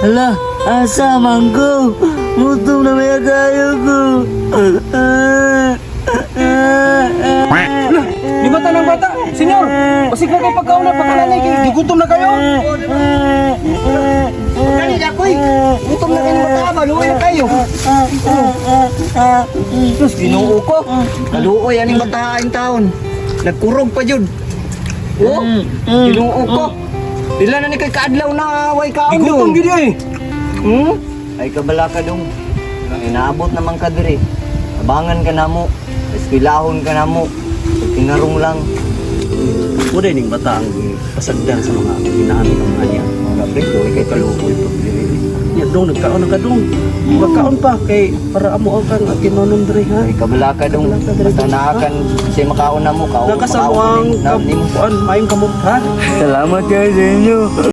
Hala, asa man ko? Gutom na may kayo ko. Ala, libatan ng bata. Senyor, basig na kay pagkaon na pagkalalay kay gigutom na kayo. Dali na koy. Gutom na kayo bata ba? Luoy na kayo. Sus, Ginoo ko. Kaluoy aning bata ang taon. Nagkurog pa jud. Oh, Ginoo ko. Pila na ni kay kaadlaw na way kaon Gigutom dong. gid ay. Ay kabala ka dong. Inaabot naman ka diri. Abangan ka namo. Eskwelahon ka namo. Tinarong lang. Wala ning bata ang pasagdan sa mga ginaano ng mga niya. Mga pre, luoy kay kaluoy pag diri. Nya dong nagkaon na ka dong. Magkaon pa kay para amo ang kang kinonom diri ha. Ay kabala ka dong. Basta naa kan siya makaon na mo. Kaon Nakasamuang na nimo. kapuan maayong kamot ha. Salamat kayo sa inyo.